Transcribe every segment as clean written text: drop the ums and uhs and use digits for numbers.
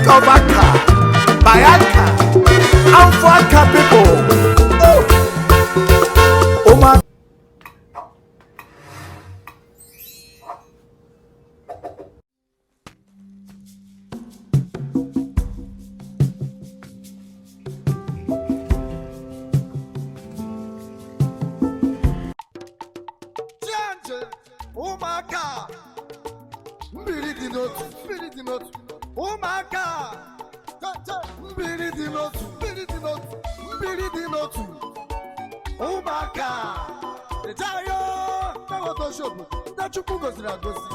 Republic of Aka, Bayaka, and for Aka people. Oh my. Umuaka, mbiri di notu. Umuaka, mbiri di notu. Umuaka, ejayo, nagoto shobu, nachukwu goziri agozi.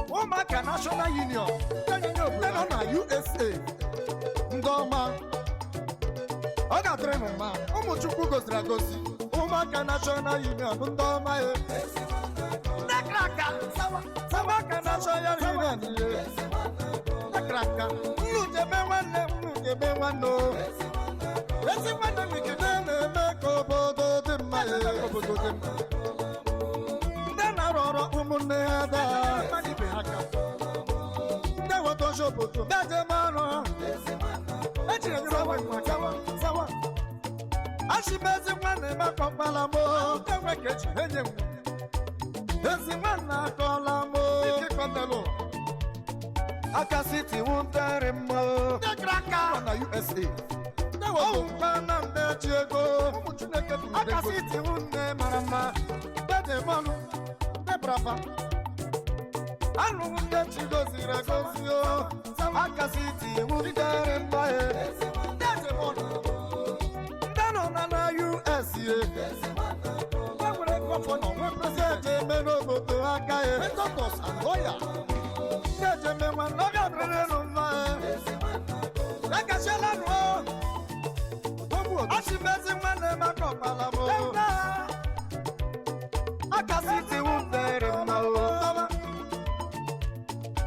Umuaka National Union, nọ na USA, ndọma. Ọ ga-adịrị m mma, ụmụ Chukwu goziri agozi. Umuaka National Union, ndọma ya. Nakraka, Samaka National Union. Nakraka, Nujebe nwanne. Ezi nwanne m ike na-eme ka obodo dị mma. Ndị na-arọrọ ụmụnne ha daa. Ndị weta oche obodo. Ndị ejem arụ. Ejiri sawa. Achịmezi nwanne m akọkpala m. Ndị nwe ka eji enye m. Ezi nwanne akọla m. Ike kọndelu. Aka City wuntere m. Ndị kraka na USA. Ọwụkwana m na-eji ego. Aka City wunne mara mma. Ndị mmanụ. Ndị brava. Alụmụ ndị chi goziri agozi o. Aka City wuntere mma. Ndị mmanụ. Ndị nọ na US ye. Ndị gọvanọ nwe prezidenti eme n'obodo aka ye. Doctors and lawyers. Ndị ejeme nwanne ọ ga-adịrịrị n'ụlọ ye. Ekasiela nụ. Achimezi nwanne m akọkpala m. Aka City wuntere mma o.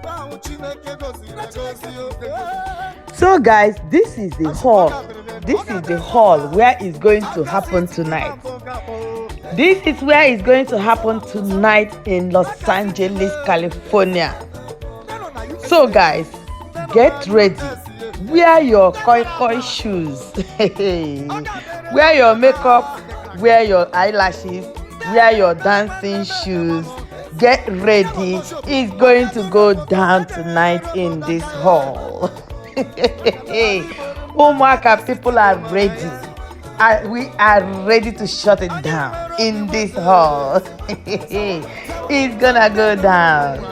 Ahụ Chineke goziri agozi. So guys, this is the hall. This is the hall where it's going to happen tonight. This is where it's going to happen tonight in Los Angeles, California. So guys, get ready. Wear your koi shoes. Wear your makeup. Wear your eyelashes. Wear your dancing shoes. Get ready. It's going to go down tonight in this hall. Umuaka people are ready. We are ready to shut it down in this hall. It's gonna go down.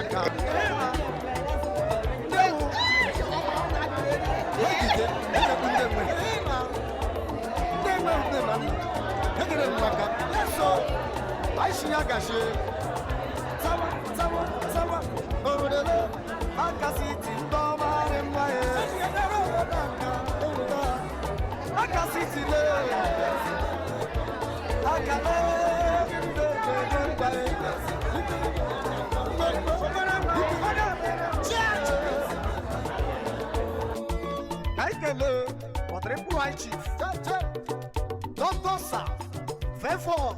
Doctor Sir, therefore,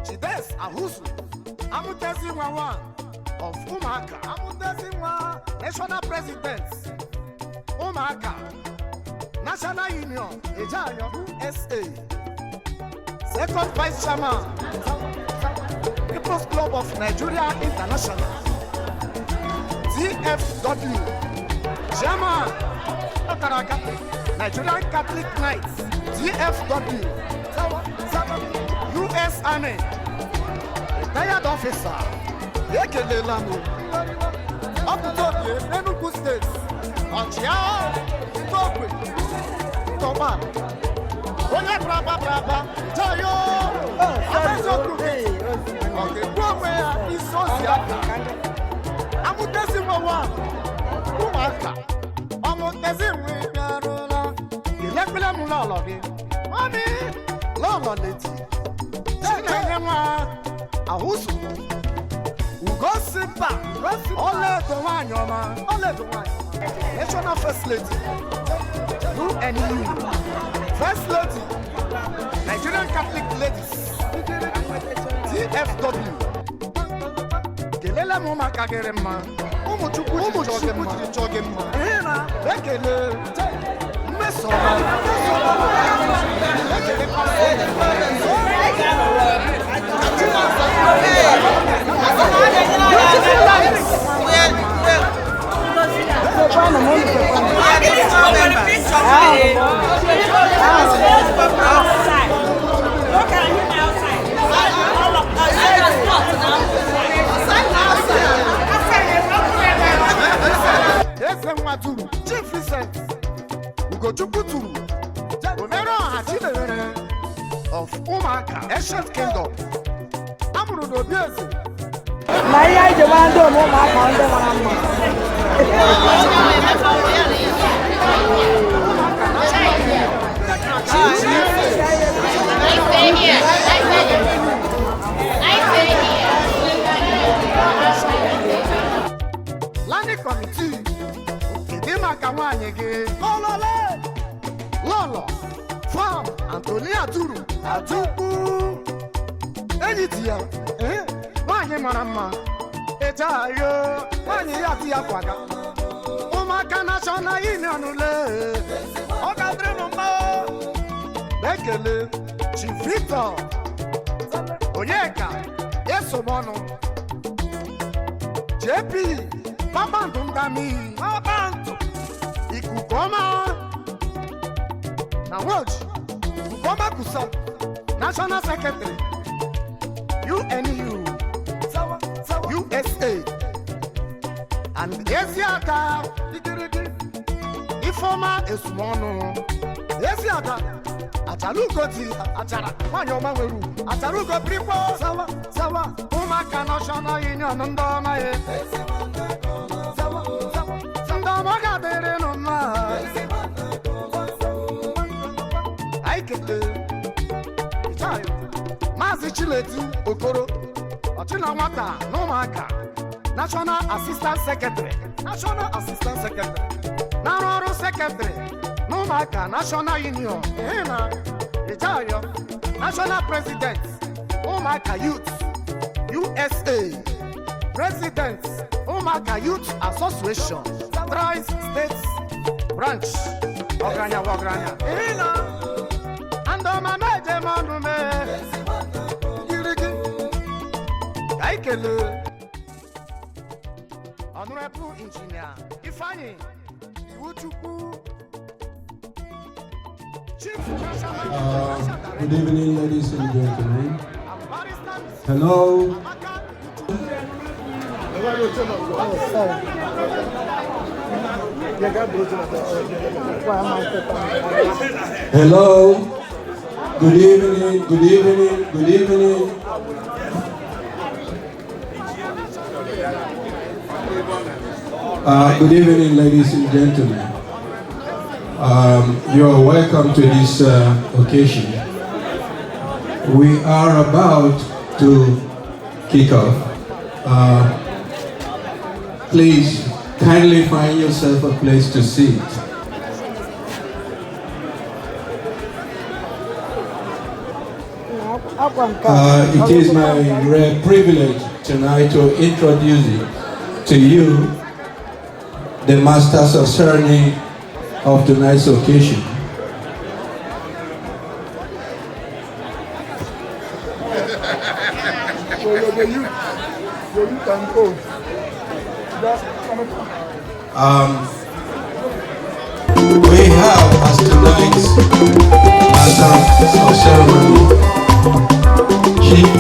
Chides Ahusu, Amutesi Wawan of Umuaka, Amutesi Wa, National President, Umuaka, National Union, Ejayo, USA, Second Vice Chairman, People's Club of Nigeria International, TFW, Chairman, Nigerian Catholic Knights, TFW, US Army, retired officer, Ekele Lamu, up to Tokyo, Enugu State, Ochia, Tokwe, Toma, Oya Braba, Tayo, okay, Kwame, Isosia, Amutesi Mwa, Umuaka, Amutesi Mwa, Ilekele Mulologi, Mami, Lolo Leti, Chinenwa, Ahusu, Ugosimba, Ole Dowanyoma, National First Lady, UNU, First Lady, Nigerian Catholic Ladies, TFW, kelele m ụmụaka gịrị mma ụmụ chukwu jiri chọọ gị mma ekele mmeso eze nwa turu Chief Vincent Ugochukwu turu omere ọha Chimerere of Umuaka Ancient Kingdom amụrụ n'obi eze na ihe anyị ji mara ndị ụmụaka ndị mara mma. Landing Committee kedu maka nwaanyị gị lọlọ Farm Antonia Duru Adukwu enyi di ya nwaanyị mara mma ejeayo nwaanyị ya di ya kwaga Umuaka National Union ule ọ ga-adịrị mma ekele Chief Victor Onyeka esomọnụ JP Kpakpando Ngami Kpakpando ikuku ọma na Woji ikuku ọma Kusa National Secretary UNU USA and Eziaka Ifeoma Esumọnụ Eziaka Achalugoti Achara nwanyị ọma nwere ugwu Achalugo Brikpo Sawa Umuaka National Union ndị ọma ya ndị ọma ga-adịrị nụ mma anyị kete Maazị Chinedu Okoro ọchịna nwata na ụmụaka National Assistant Secretary na-arụ ọrụ Secretary na ụmụaka National Union na Ijayo National President ụmụaka Youth USA President Umuaka Youth Association Tri-State Branch ọgaranya andọma meje mọnụ girigi ka ikele Honorable Engineer Ifeanyi Iwuchukwu Chief Good evening, ladies and gentlemen. Hello. Hello. Good evening. Good evening. Good evening, ladies and gentlemen. You are welcome to this occasion. We are about to kick off. Please kindly find yourself a place to sit. It is my rare privilege tonight to introduce to you the masters of ceremony of tonight's occasion. We have as tonight's master of ceremony, Chief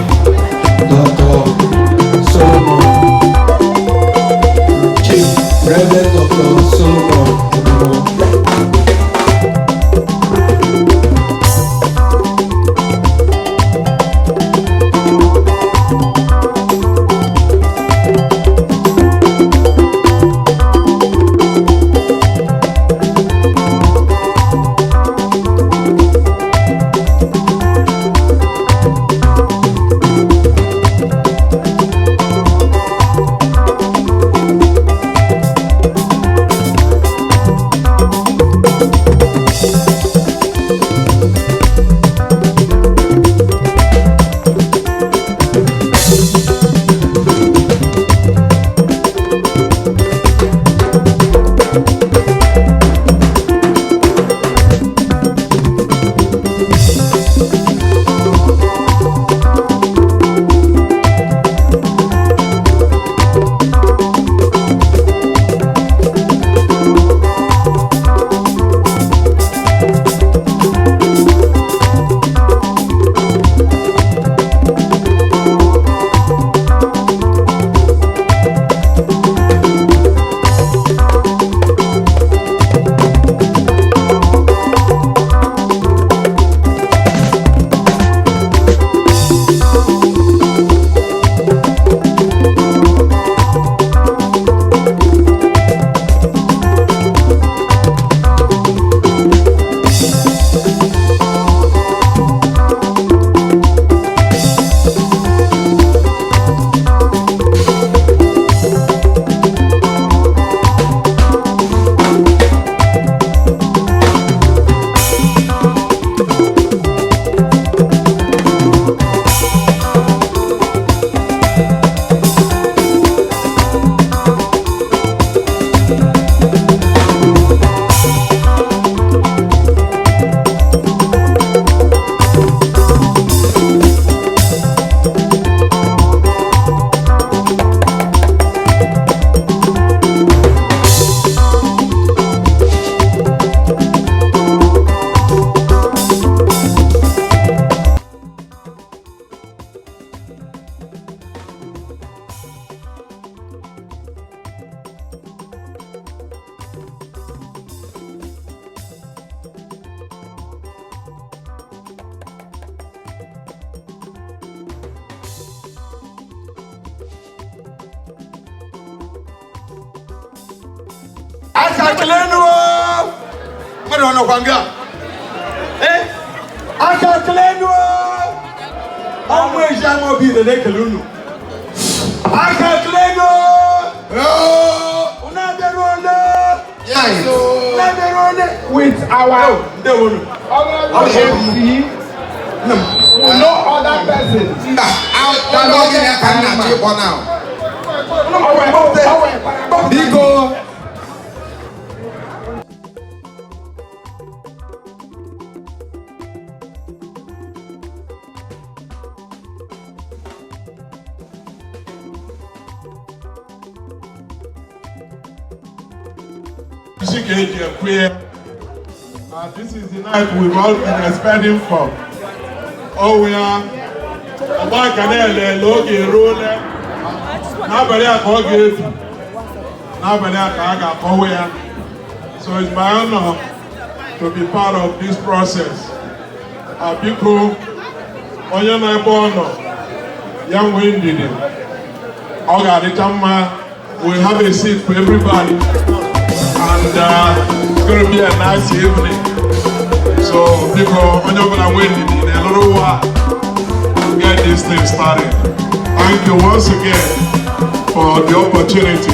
Dr. Solomon, Chief Reverend Dr. Solomon. Aka klenu. Mwana wana kwambia. Aka klenu. Omwe jango bi de klenu. Aka klenu. Una berone. Yes. Una berone with our MC. No other person. Biko. This is the night we've all been expecting for. Oh, we are. So it's my honor to be part of this process. People, on your young winded. We have a seat for everybody. And it's going to be a nice evening. So people, when you're going to win in a little while, get this thing started. Thank you once again for the opportunity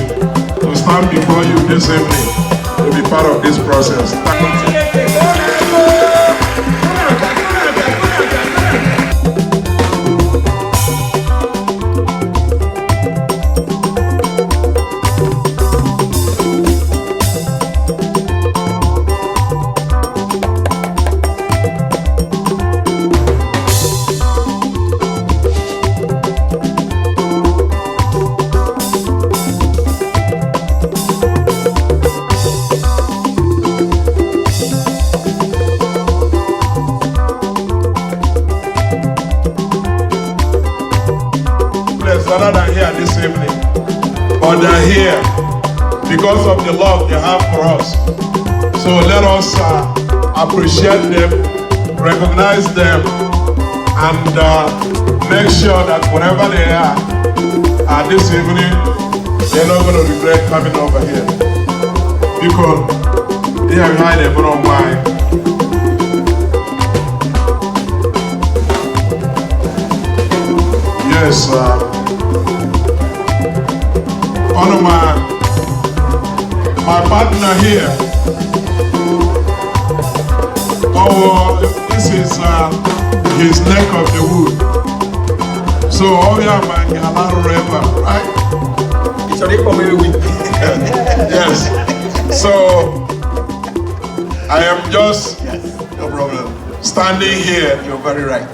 to stand before you this evening to be part of this process. Rather than here this evening, but they're here because of the love they have for us. So let us appreciate them, recognize them, and make sure that wherever they are this evening, they're not going to regret coming over here. Because they are behind them, don't mind. Yes, one of my partner here. Oh, this is his neck of the wood. So all you have my Gala river, right? It's already coming with. Yes. So I am just no problem standing here. You're very right.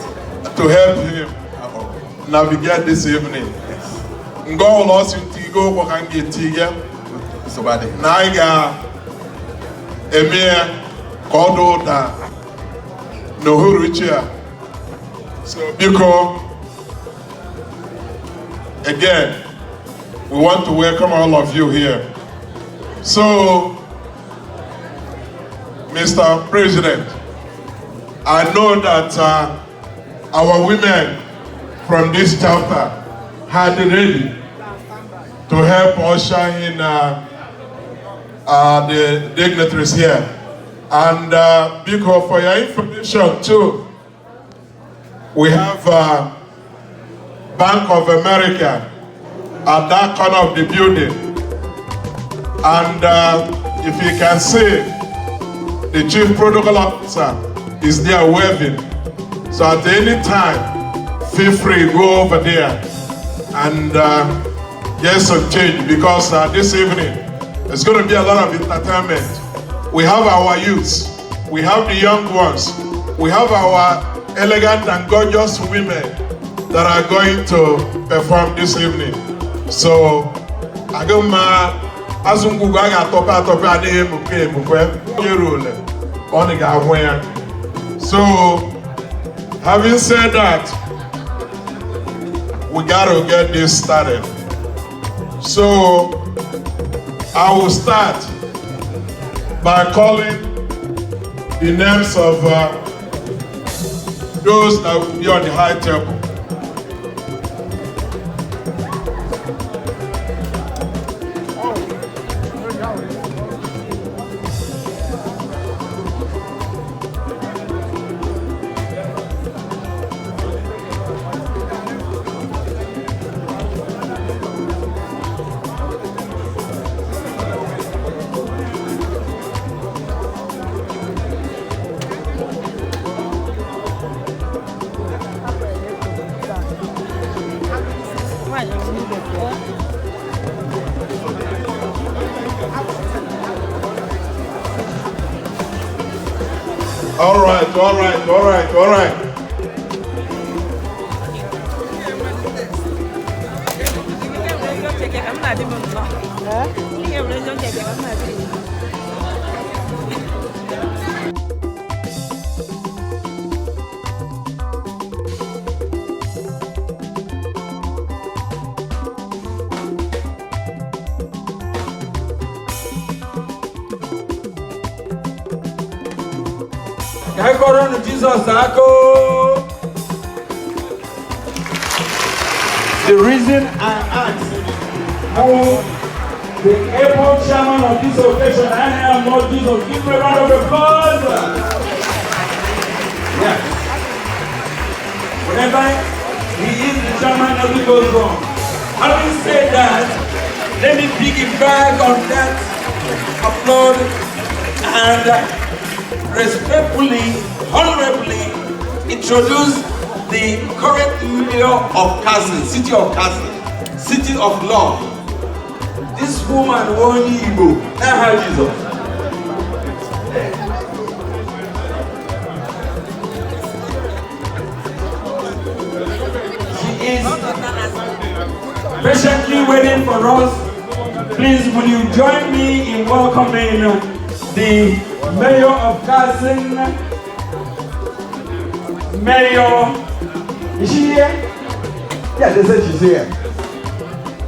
To help him navigate this evening. Ngo lost go kwa kangi tiga Somebody. naiga emia kodo da no huruchia. So because again we want to welcome all of you here. So Mr. President, I know that our women from this chapter had ready to help usher in the dignitaries here. And because for your information too, we have Bank of America at that corner of the building. And if you can see, the Chief Protocol Officer is there waving. So at any time, feel free, go over there and get some change, because this evening it's going to be a lot of entertainment. We have our youths, we have the young ones, we have our elegant and gorgeous women that are going to perform this evening. So I go ma azungu ga topa ade So having said that, we gotta get this started. So I will start by calling the names of those that will be on the high table. All right. Jesus, the reason I asked who the able chairman of this occasion, I am Lord Jesus. Give me a round of applause. Yes. Whenever he is the chairman, nothing goes wrong. Having said that, let me piggyback on that applaud and respectfully, honorably introduce the current mayor of Castle, city of Castle, city of love. This woman, only Igbo, not her Jesus. She is patiently waiting for us. Please, will you join me in welcoming the Mayor of Castle, Mayor, is she here? Yeah, they said she's here.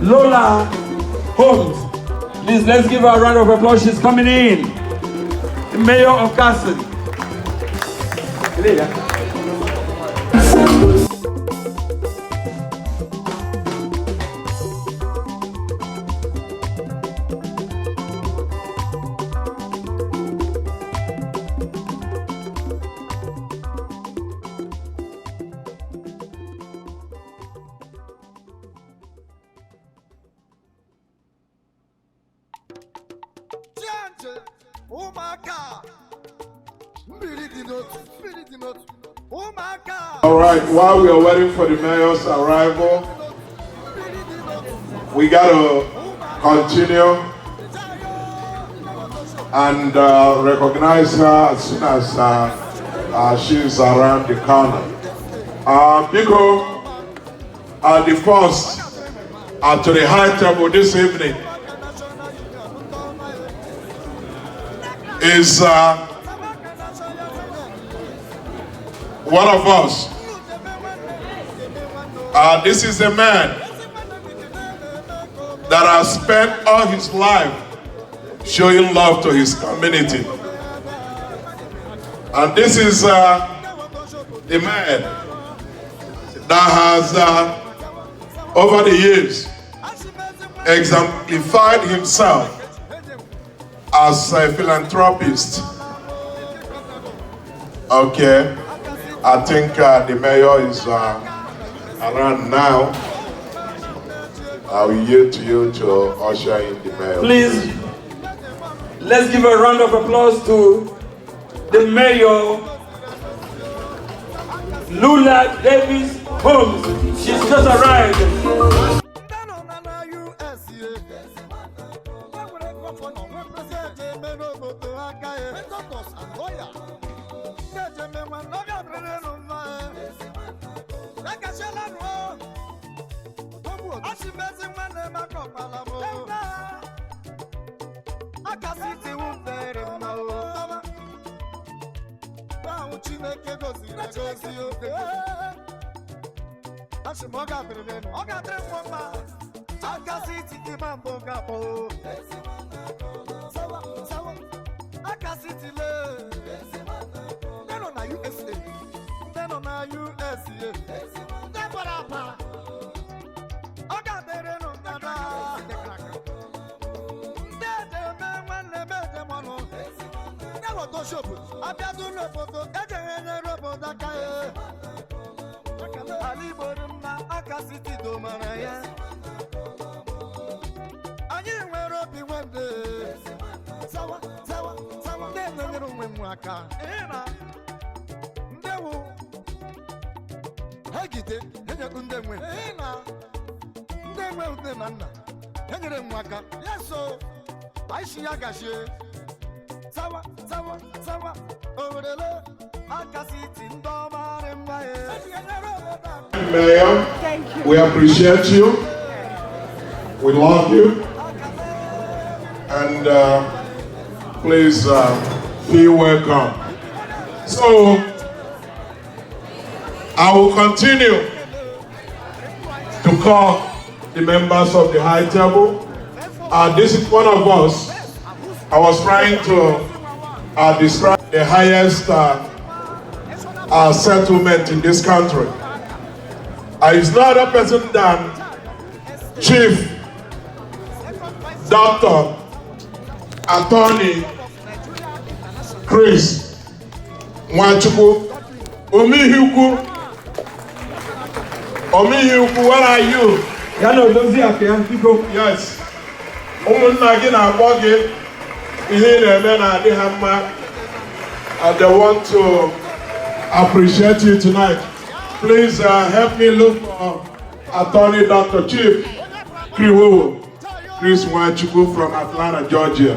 Lola Holmes. Please, let's give her a round of applause. She's coming in. The Mayor of Castle. Umuaka. All right, while we are waiting for the mayor's arrival, we got to continue and recognize her as soon as she is around the corner. Because the first to the high table this evening is one of us. This is a man that has spent all his life showing love to his community. And this is a man that has, over the years, exemplified himself as a philanthropist. Okay, I think the mayor is around now. I will yield to you to usher in the mayor. Please, let's give a round of applause to the mayor, Lula Davis Holmes. She's just arrived. Sawa, sawa, sawa. Over the love. I can see it in the Mayor, Thank you. we appreciate you. We love you. And please feel welcome. So, I will continue to call the members of the high table. This is one of us. I was trying to describe the highest settlement in this country. It's not a person than Chief Doctor Attorney Chris Nwachukwu. Omihiukwu, where are you? Yes. Ụmụnna gị na-akpọ gị ihe na-eme na-adị ha mma. They want to appreciate you tonight. Please help me look for Attorney Dr. Chief Chris Nwachukwu from Atlanta, Georgia.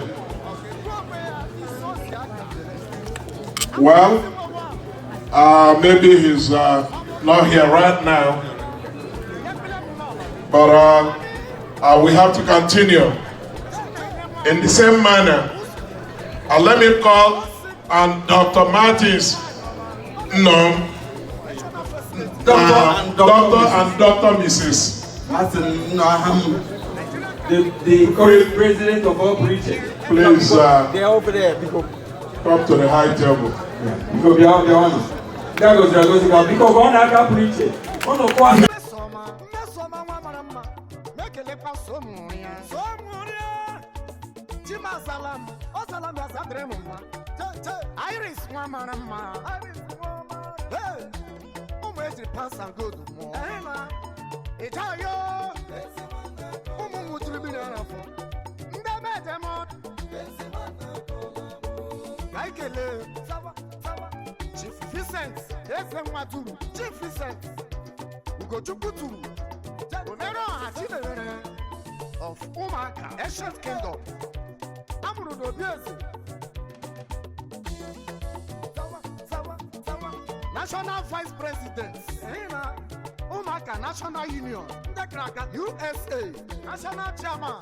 Well, maybe he's not here right now, but we have to continue in the same manner. Let me call on Dr. Martins. No. Doctor and Dr. Mrs. The current president of all preachers. Please They're over there. come to the high table. Because they are the honor. That goes because one I can preach it. One of one. Iris Wamarama. Hey, Umwezi pass and go to more. Itayo. Umutribina for. Ndabedemo. Kaikele. Sawa, sawa. Chief Vincent. Esemwaturu. Chief Vincent. Ugochukuturu. Onero Hachibere of Umuaka, Ancient Kingdom. Amurudo Biezi. National Vice President, Umuaka National Union, USA, National Chairman,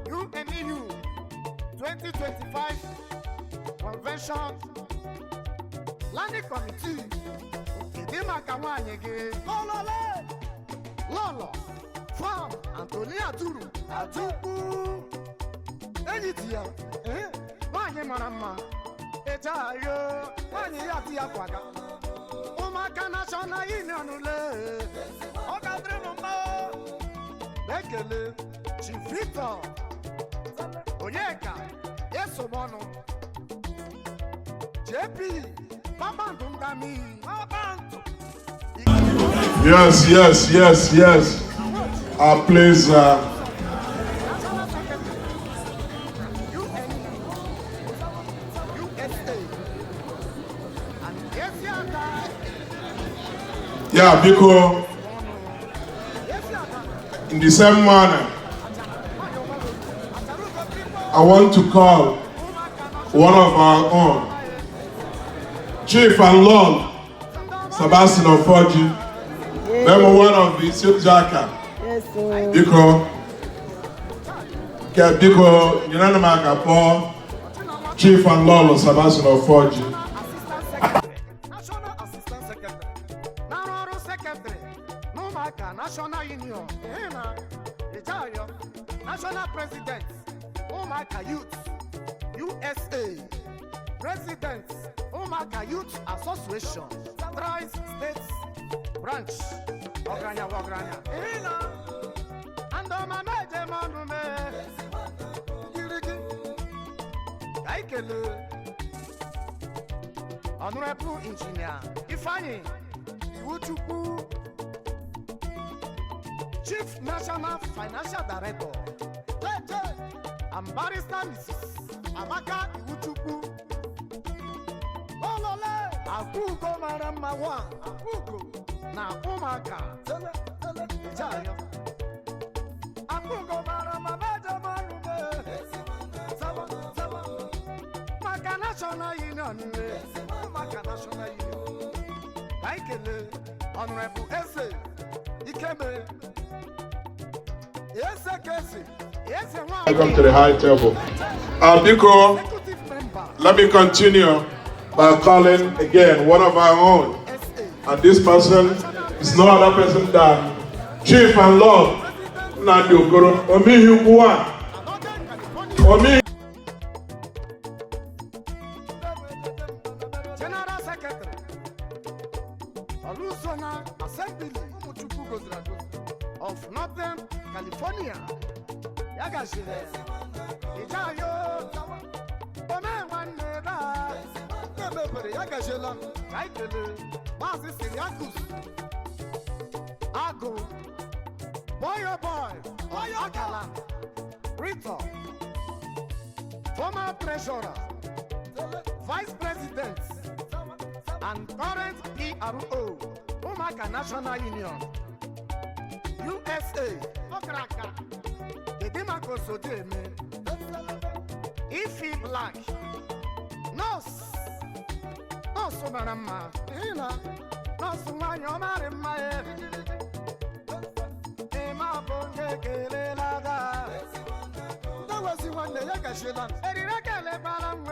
UNEU, 2025 Convention, Landing Committee, Idimaka Wanyege, Lolo, Farm, Antonia Turu, Atuku, Ejitia, Wanye Manama, Etayo, Wanye Yati Aquaga. Umuaka National Union le Okadre Mumba Bekele Chief Victor Oyeka Yesomono JP Babandungami Babantu. Yes. Please yeah, because in the same manner, I want to call one of our own, Chief and Lord Sebastian Ofoji, member one of the Jaka. Yes, sir. Because you know, Paul, Chief and Lord Sebastian Ofoji. National Union, National President, Umuaka Youth, USA, President, Umuaka Youth Association, Thrice States Branch, Ogranya, and my major monument, Honorable Engineer Ifani Iwuchukwu, Chief National Financial Director, and Barrister Mrs. Amaka Iwuchukwu. Olole, Akugo Marama One, Akugo, na Umuaka. Akugo Marama Major Marume. National Union, Umuaka National Union. Kaikele, Honorable Eze, Ikeme, Eze Kesi, Eze Wang. Welcome to the high table. Biko, let me continue by calling again one of our own. And this person is no other person than Chief and Lord Nnamdi Okoro. Omihi Ukwu. Omihi. General Secretary, Alusona Assembly of Northern California. Yagashire, Ijayo, Omewaneda, Yagashela, Kaikele, Mazi Siriakus, Ago, Boy, Gala, Rito, former treasurer, vice president, and current PRO, Umuaka National Union, USA, Okraka, the Democracy Sodeme, Ifi Black, Nurse, Marama, Hina, Nurse Marama, Emma Bonge Kelelaga. That was the one that Yakashilan, Erekele Balamwe.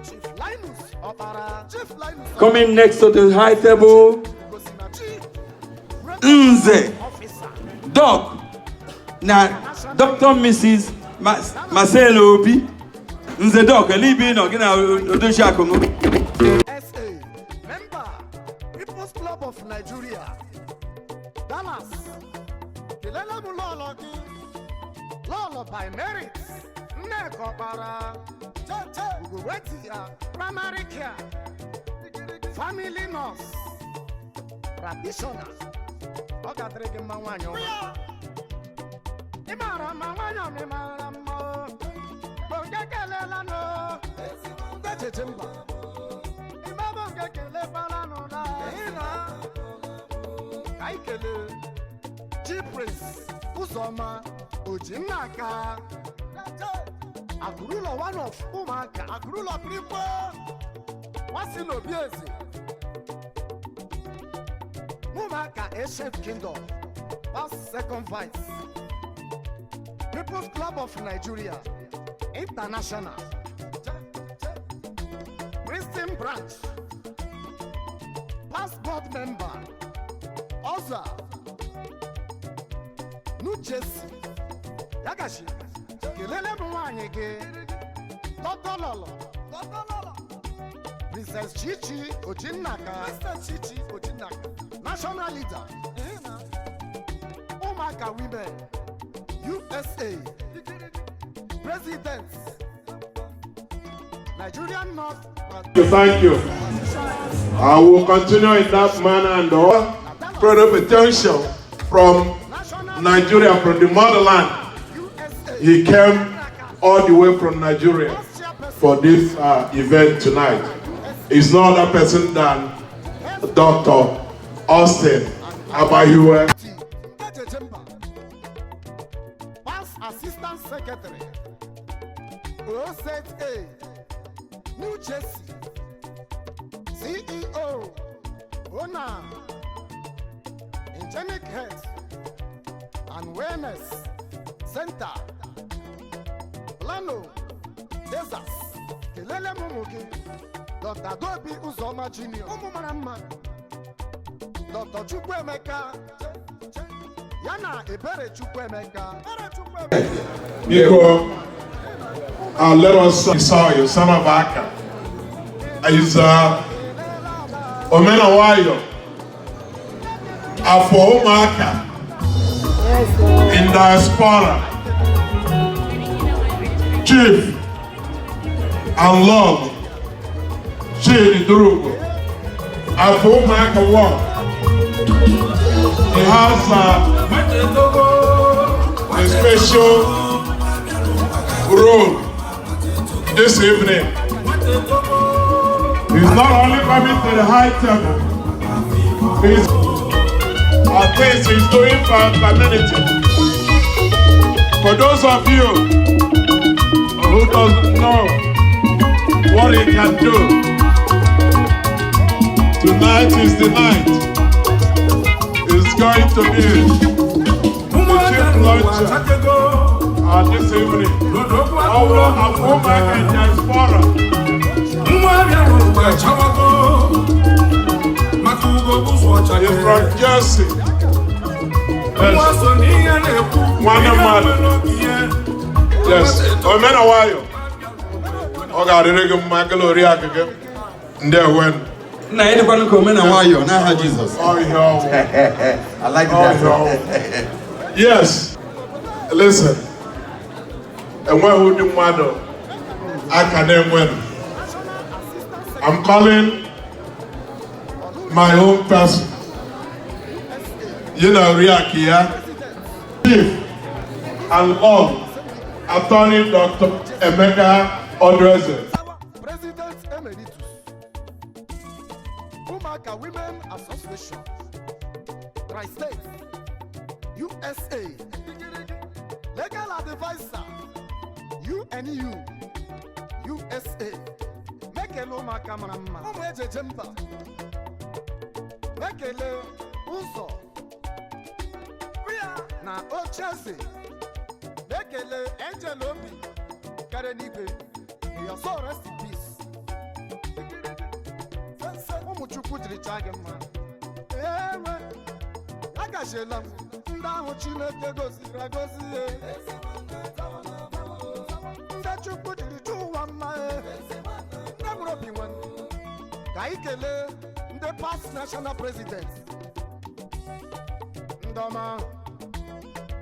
Chief Linus Opara, Chief Linus. Coming next to the high table, Nze, Doc, na Dr. Mrs. Marcelo Obi, Nze Doc, Libi no gina Odosha Kongo. SA, member, People's Club of Nigeria, Dallas, Kilela Mulologi, Lolo by merit, Neko Para, Uguwetia, primary care, family nurse, practitioner, Okatreke Mawanyo, Imara Mawanyo, Imara Mo, Bongekele no, Betimba, Imabongekele Balano, Kaikele, Chipris, Uzoma, Ujinaka, Agrulo, one of Umuaka, Agrulo people, what's in Obiesi? Umuaka, Ancient Kingdom, past second vice, People's Club of Nigeria, International, Princeton Branch, past board member, Oza, New Jersey, Yagashi, Kelele Mwanyege, Dr. Lolo, Princess Chichi Ojinaka, National Leader, Umuaka Women, USA, President, Nigerian North. Thank you. I will continue in that manner and all potential from Nigeria, from the motherland. He came all the way from Nigeria for this event tonight. He's no other person than Dr. Austin Abahiwe. Past Assistant Secretary, A, New Jersey, CEO, owner, Angelic Health and Wellness Center, Plano, Texas, Kelele Mumuki, Dr. Dobi Uzoma Jr., Umumarama, Dr. Chukwemeka, Yana Ebere Chukwemeka, Biko, let us saw you, son of Aka. Is Omena Wayo, Afo Umuaka, in diaspora, Chief and Lord, Chief Durugo, Afo Umuaka Walk. He has a special role this evening. He's not only coming to the high table, he's at least he's doing for our community. For those of you know what he can do. Tonight is the night. It's going to be the chief launcher this evening. Our Umuaka diaspora. He's from Jersey. Yes. Omena wayo. Oga direge Michael Oriak again. There when. Na ene kwanu ko omena wayo na ha Jesus. Oh yeah. I like that. Yes. Listen. And when who do mado? I can name when. I'm calling my own person. You know, Riakia, Chief and all, Attorney Dr. Emeka Odreze. President Emeritus, Umuaka Women Association, Tri-State, USA, Legal Advisor, UNU, USA, Mekele Umuaka Marama, Umueje Jemba, Mekele Uzo, na Ochese, Mekele Angel Obi, Karenibe, may your soul rest in peace. Umuchukwu jiri chage mma. Ewe, agajela m, ndị ahụ Chineke goziri agozi ye. Ndị Chukwu jiri chụ ụwa mma ye. Ndị mụrụ obi nwe. Ka anyị kelee ndị past national president. Ndị ọma,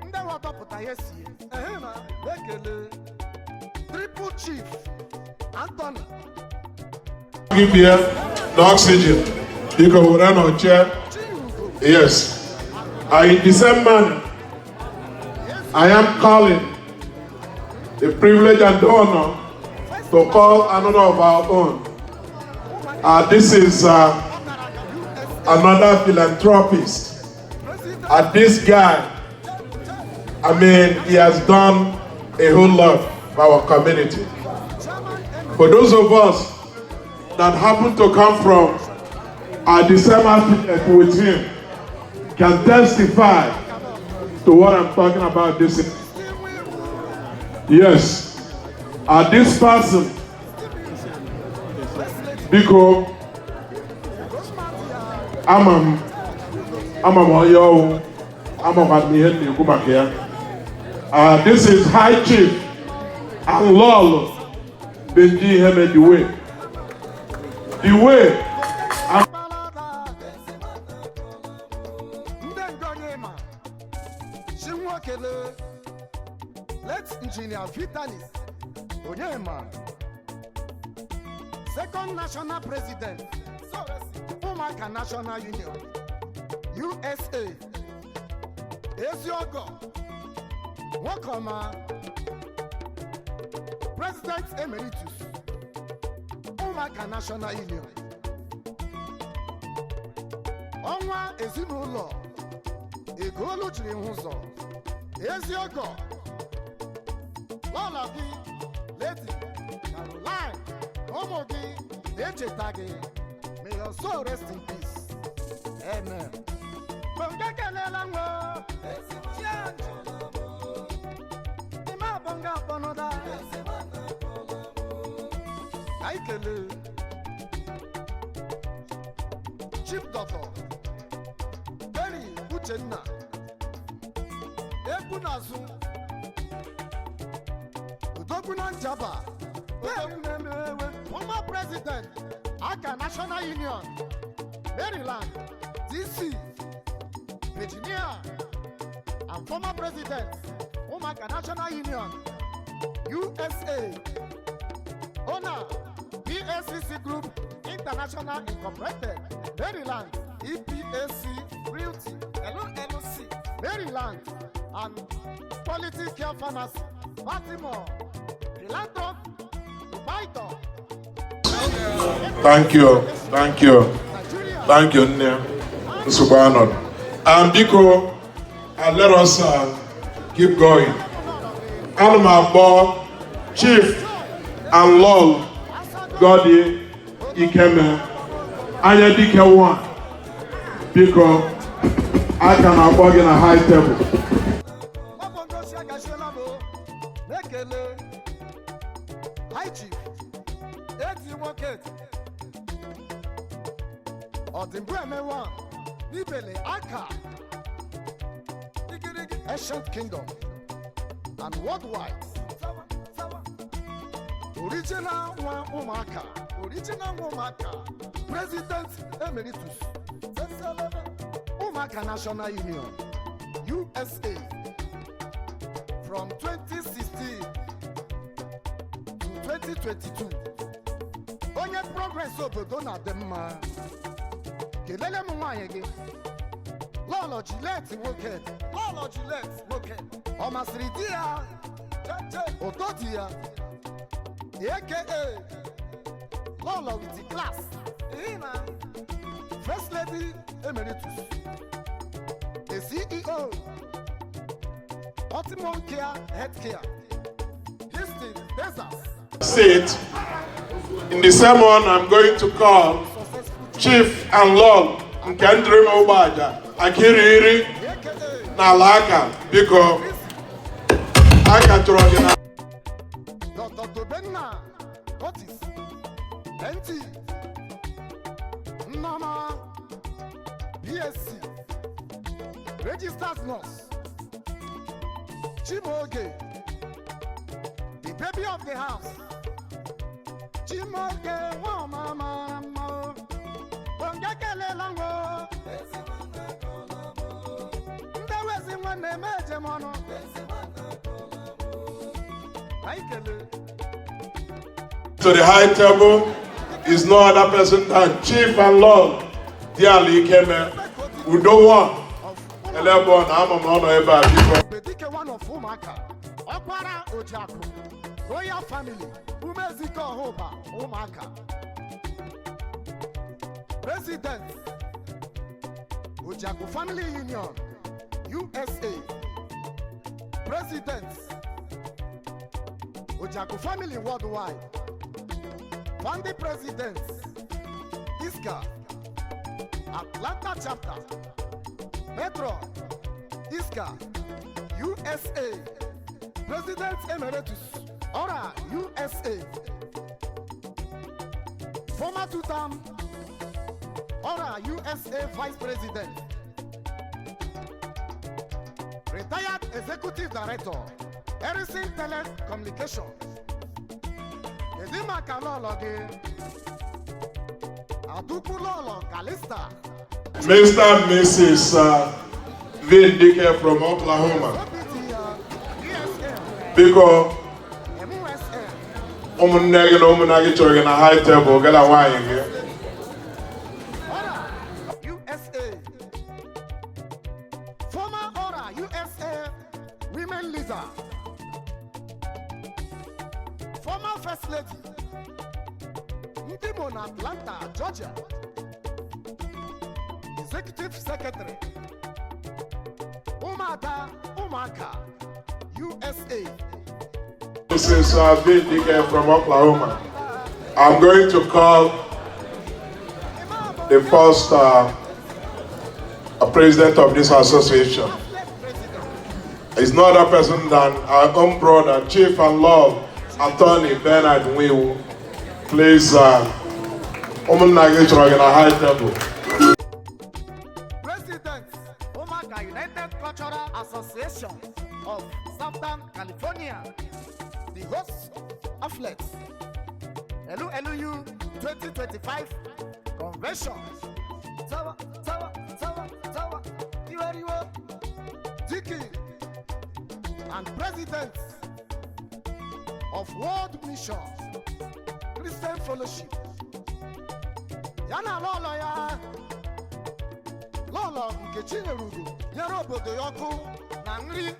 ndị ghọtapụta ihe si ye. Na ekele Triple Chief Anthony. Give here the oxygen. You can run on chair. Yes. In December, I am calling the privilege and honor to call another of our own. This is another philanthropist. This guy, I mean, he has done a whole lot for our community. For those of us that happen to come from December with him, can testify to what I'm talking about this. Yes. This person, because I'm this is High Chief and Lolo Benji Heme the way. Let's engineer Vitalis Onyema, second national president, Umuaka National Union, USA, Eziogo, Wakoma, President Emeritus, Umuaka National Union, Onwa Ezinulo, Egolu Chirihuzo, Eziogo, Lolagi, Lady, Caroline, Omogi, Echetagi, may your soul rest in peace. Amen. Chief Doctor Berry Uchenna Ebunazu Udoguna Jaba former President Aka National Union Maryland DC Virginia and former President Umuaka National Union USA owner PACC Group International Incorporated Maryland EPAC Realty LLC Maryland and Quality Care Pharmacy Baltimore Philanthrope Dubaito. Thank you, thank you, thank you, Mr. Barnard. And Biko, let us keep going. Animal Board Chief and Lol Godi Ikeme Anya Dike 1 because I can afford in a high table. Ancient Kingdom and worldwide. Original Umuaka, President Emeritus, Umuaka National Union, USA, from 2016 to 2022. Onye progress obodo na demma. Kelele mu nwanyege. Lolo Gillette nwoke. O masiri di ya. Oto di ya. AKA Lolo with the class. First Lady Emeritus. The CEO. Optimum Care Healthcare. Houston, Texas. Sit. In the sermon, I'm going to call Chief and Lord Nkendrim Obaja Akiriri Nalaka because I can throw it. Dr. Benna Otis NT Mama BSc Registered Nurse Chimoge, the baby of the house. Chimoge, oh mama, Bongakele lango. Ndewezi mwane meje mono. To the high table is no other person than Chief and Lord Diali Keme. We don't want Elebon Amamono Eba Bedike one of Umuaka, Okwara Ojaku, Royal Family, Umeziko Hoba, Umuaka. President, Ojaku Family Union, USA. President, Ojaku Family Worldwide. Founding President, Iska, Atlanta Chapter, Metro, Iska, USA. President Emeritus, Ora, USA. Former two-term, Ora, USA Vice President. Retired Executive Director, Harrison Telecommunications. Edima Kalolo ge. Adukulolo Kalista. Mr. and Mrs. Vindike from Oklahoma. Because Omunagi Chorgan a high table, Gala wine here. USA. Former Ora USA Women Leader. Former First Lady. Ndimon Atlanta, Georgia. Executive Secretary. Umuaka, USA. This is Vindike from Oklahoma. I'm going to call the first president of this association. It's not a person than our own brother, Chief and Lord, Attorney Bernard Wiwu. Please, Omunagi Chorgan a high table. President, Umuaka United Cultural Association of Southern California, the host of Flex, LULU 2025 Convention. Tawa, Dicky, and President of World Mission Christian Fellowship. Yana Lolo ya Lolo nke Chinerugo nyere obodo ya ọkụ na nri.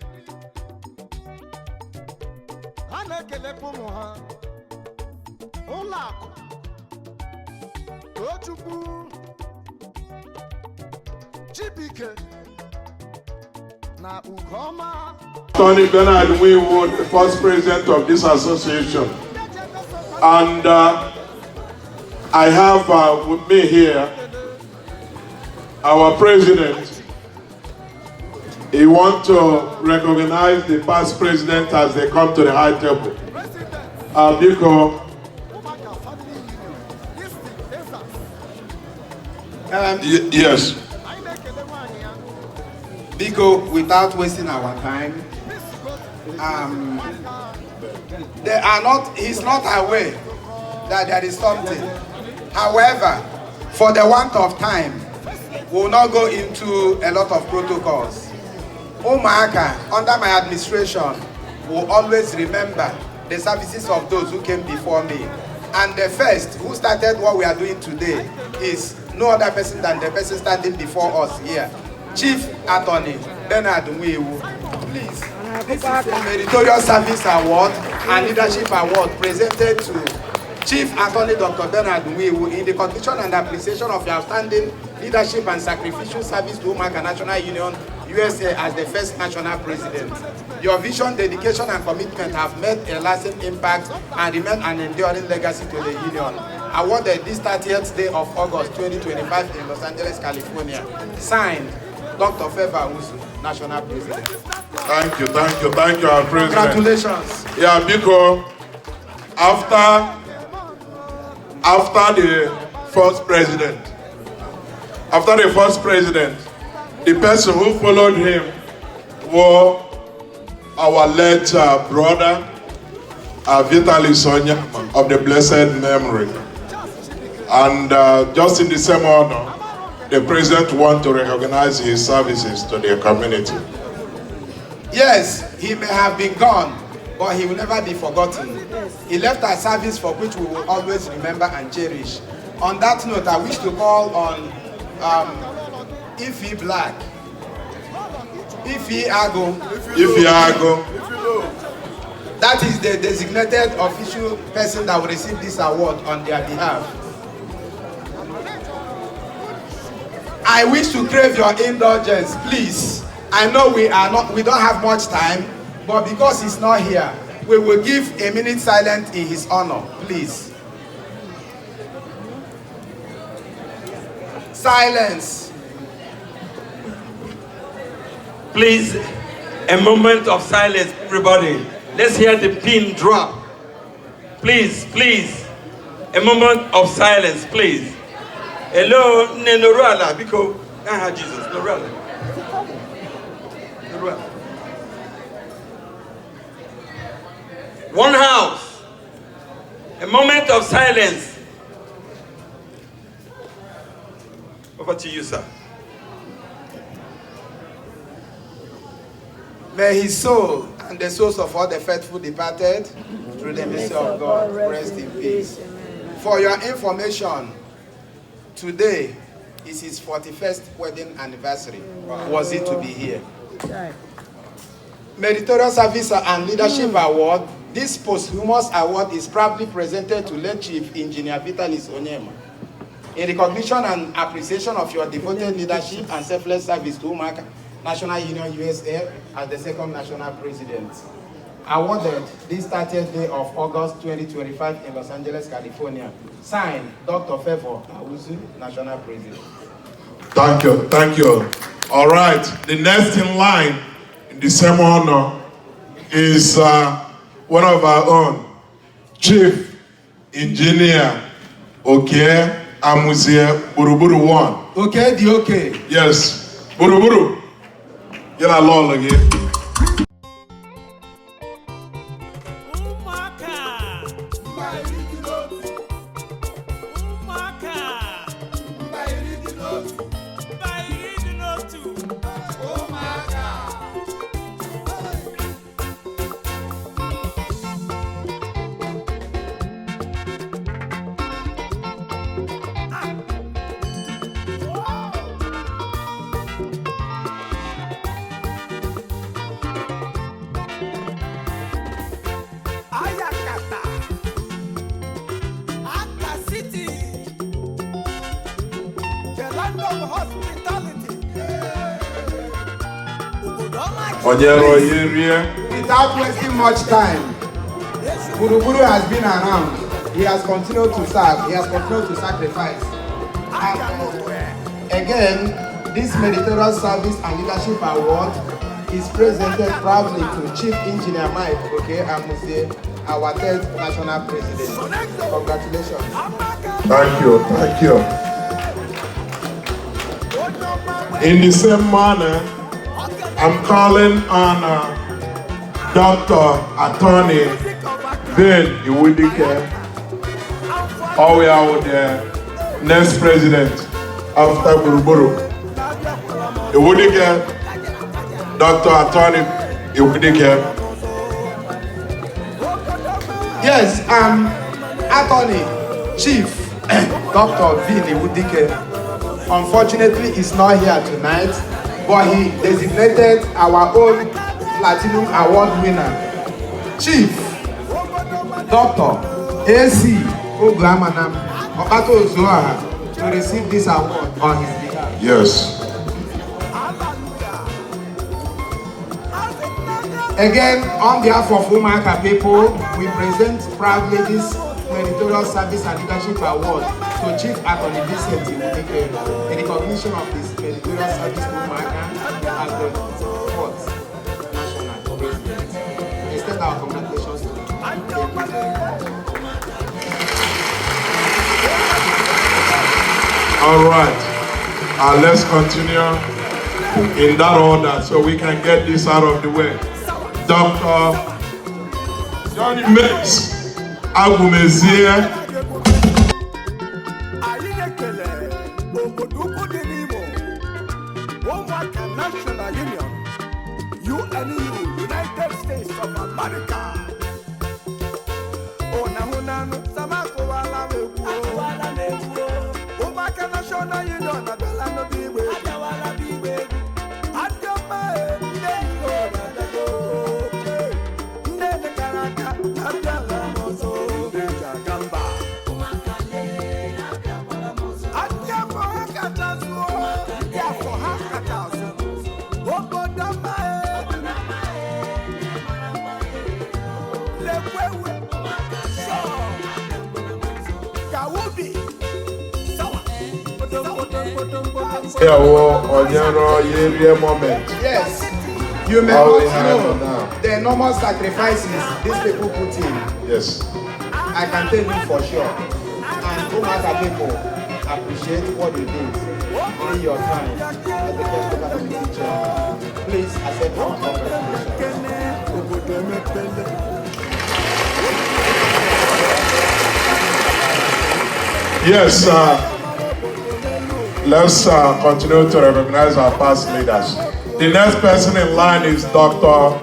Ha na-ekelekwa ụmụ ha ụlọ akụ Tochukwu Chibike na Ugoma. Tony Bernard Wiwu, the first president of this association. And I have with me here our president. He wants to recognize the past president as they come to the high table. Biko. Yes. Biko, without wasting our time, he's not aware that there is something. However, for the want of time, we will not go into a lot of protocols. Umuaka, under my administration, will always remember the services of those who came before me. And the first who started what we are doing today is no other person than the person standing before us here, Chief Attorney Bernard Mwewu. Please, this is a Meritorious Service Award and Leadership Award presented to Chief Attorney Dr. Bernard Mwewu in the recognition and appreciation of your outstanding leadership and sacrificial service to Umuaka National Union, USA as the first national president. Your vision, dedication, and commitment have made a lasting impact and remain an enduring legacy to the union. Awarded this 30th day of August 2025 in Los Angeles, California. Signed, Dr. Feva Usu, National President. Thank you, our president. Congratulations. Yeah, because after the first president, the person who followed him was our late brother, Vitaly Sonia of the blessed memory. And just in the same honor, the president wants to recognize his services to the community. Yes, he may have been gone, but he will never be forgotten. He left a service for which we will always remember and cherish. On that note, I wish to call on Ife Black, Ife Ago. That is the designated official person that will receive this award on their behalf. I wish to crave your indulgence, please. I know we don't have much time, but because he's not here, we will give a minute silence in his honor, please. Silence. Please, a moment of silence, everybody. Let's hear the pin drop. Please, a moment of silence, please. Hello, Norala, because Jesus, Norala. One house. A moment of silence. Over to you, sir. May his soul and the souls of all the faithful departed through the mercy of God rest in peace. For your information, today is his 41st wedding anniversary. Was it to be here? Meritorious Service and Leadership Award. This posthumous award is proudly presented to late Chief Engineer Vitalis Onyema in recognition and appreciation of your devoted leadership and selfless service to Umuaka National Union USA as the second national president. Awarded this 30th day of August 2025 in Los Angeles, California. Signed, Dr. Feva Usu, National President. Thank you. All right, the next in line in the same honor is one of our own, Chief Engineer Oke Amuzie Buruburu 1. Okay, the okay. Yes, Buruburu. Get along again. Without wasting much time, Buruburu has been around he has continued to serve, he has continued to sacrifice. And again, this meritorious service and leadership award is presented proudly to Chief Engineer Mike, okay, I must say, our 3rd national president. Congratulations. Thank you, thank you. In the same manner, I'm calling on Dr. Attorney Ben Iwudike, we are with the next president after Buruburu. Iwudike, Dr. Attorney Iwudike. Yes, Attorney Chief Dr. Ben Iwudike, unfortunately, is not here tonight, but he designated our own Platinum Award winner, Chief Dr. A.C. Oglamanam Okato Ozuaha, to receive this award on his behalf. Yes. Again, on behalf of Umuaka people, we present proudly this meritorious service and leadership award to Chief Attorney Vincent Iwudike in recognition of his meritorious service to Umuaka as the 4th national president. Extend our congratulations to him. All right. Let's continue in that order so we can get this out of the way. Dr. Johnny Mix Agumezie. Umuaka National Union, UNU, United States of America. Umuaka National Union, Gala no biwe. Moment. Yes, you may not know the enormous sacrifices these people put in. Yes. I can tell you for sure. And Umuaka people appreciate what you did during your time as the guest of the teacher. Please accept our congratulations. Yes, let's continue to recognize our past leaders. The next person in line is Dr.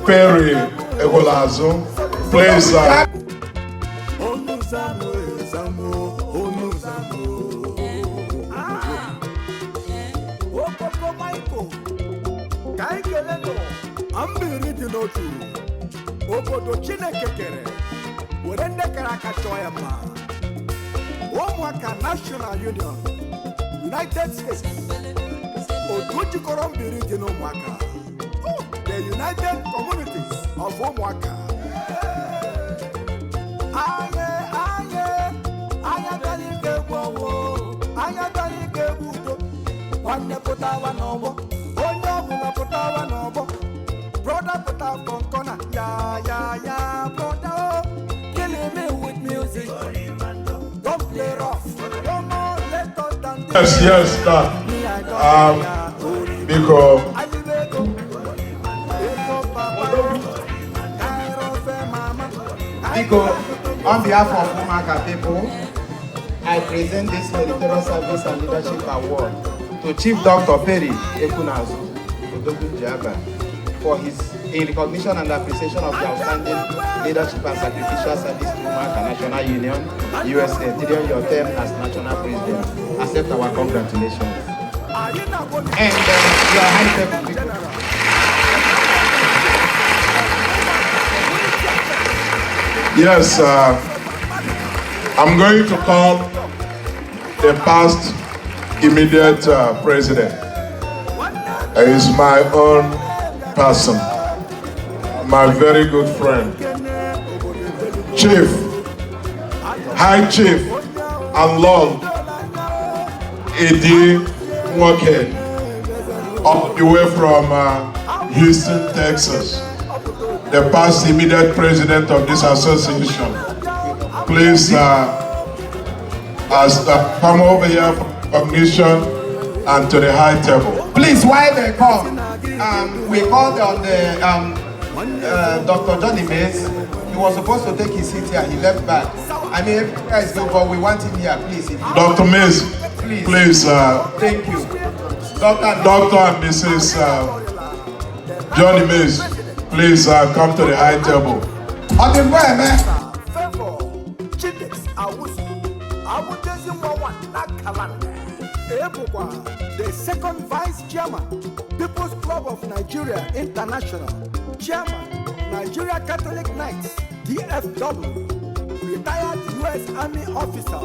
Perry Egolazu. Please. Umuaka National Union, United States. The United Communities of Umuaka. Brother put out on corner, yeah, brother, killing me with music. Don't play rough. Yes, that. Because on behalf of Umuaka people, I present this meritorious service and leadership award to Chief Dr. Perry Ekunazu for his in recognition and appreciation of the outstanding leadership and sacrificial service to Umuaka National Union, USA, during your term as national president. Accept our congratulations. And your high table people. yes, I'm going to call the past immediate president. Is my own person, my very good friend, Chief High Chief and Lord Edi Nwoke, all the way from Houston, Texas, the past immediate president of this association. Please come over here for recognition and to the high table. Please, while they come, we called on the Dr. Johnny Mays. He was supposed to take his seat here. He left back. I mean, every guys go, but we want him here, please. Dr. Mays, please. Thank you. Dr. and Mrs. Johnny Mays, please come to the high table. On the way, man. The second vice chairman, People's Club of Nigeria International, chairman, Nigeria Catholic Knights, DFW, retired U.S. Army officer,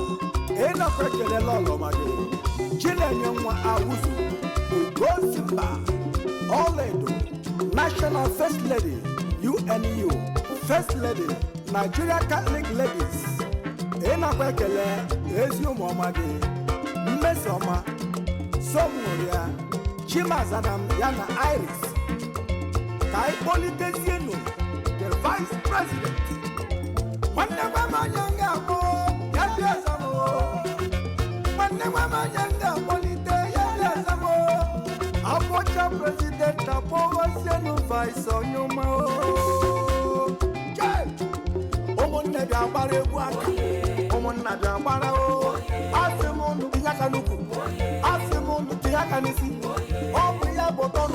Oledo, National First Lady, UNU, First Lady, Nigeria Catholic Ladies, Mesoma, Somoria, Chimazadam Yana Iris, Kai Politesiano, the Vice President. Whenever my younger boy, Yasamo, whenever my younger Polite, Yasamo, I'll watch a president, a Polo Vice on your mouth. Omon Naga Barewaka, Omon Naga Barao, Asimon Yakanuku, Asimon Yakanisi, Omria Boton,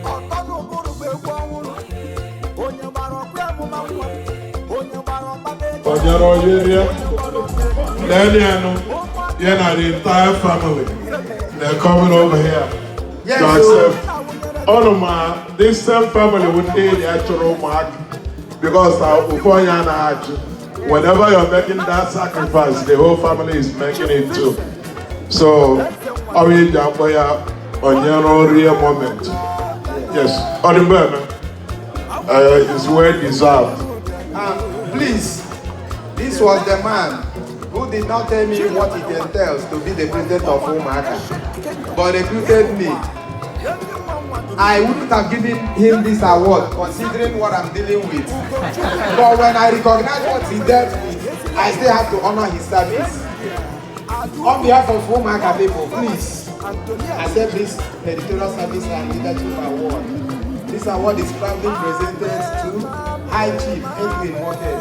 Otono Guru Bewan, Onyabaro Pramu, Onyabaro Onyaro Daniel, the entire family, they're coming over here to accept. This same family would pay the actual mark. Because whenever you're making that sacrifice, the whole family is making it too. So, on your real moment. Yes, it's well deserved. Please, this was the man who did not tell me what it entails to be the president of Umuaka, but recruited me. I wouldn't have given him this award considering what I'm dealing with. But when I recognize what he dealt with, I still have to honor his service. On behalf of Umuaka people, please accept this editorial service and leadership award. This award is proudly presented to High Chief Edwin Motel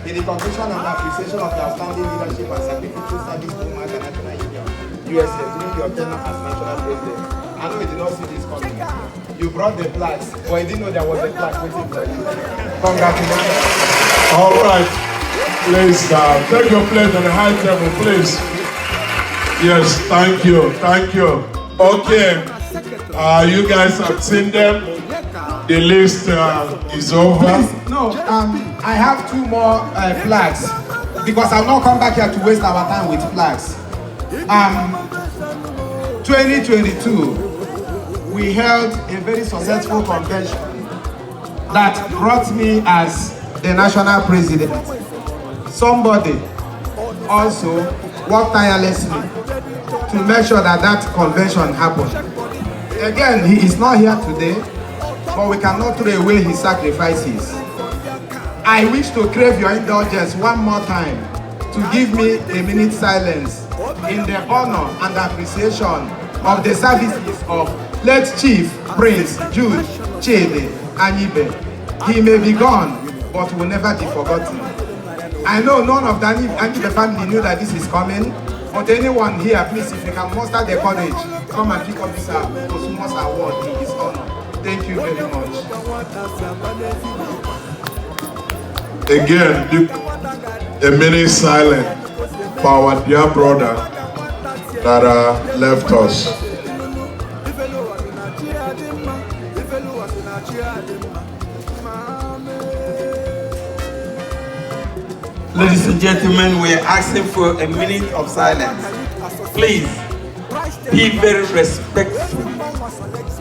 in the recognition and appreciation of your outstanding leadership and sacrificial service to Umuaka National Union, USA, during your tenure as national president. I know you did not see this coming. You brought the flags, but you didn't know there was a flag waiting for you. Congratulations. All right. Please take your place on the high table, please. Yes, thank you. Thank you. Okay. You guys have seen them. The list is over. Please, no, I have two more flags because I'll not come back here to waste our time with flags. 2022. We held a very successful convention that brought me as the national president. Somebody also worked tirelessly to make sure that that convention happened. Again, he is not here today, but we cannot throw away his sacrifices. I wish to crave your indulgence one more time to give me a minute's silence in the honor and appreciation of the services of late Chief Prince Jude Chede Anyibe. He may be gone, but will never be forgotten. I know none of the Anyibe family knew that this is coming, but anyone here, please, if you can muster the courage, come and pick up this posthumous award in his honor. Thank you very much. Again, a minute silent for our dear brother that left us. Ladies and gentlemen, we are asking for a minute of silence. Please, be very respectful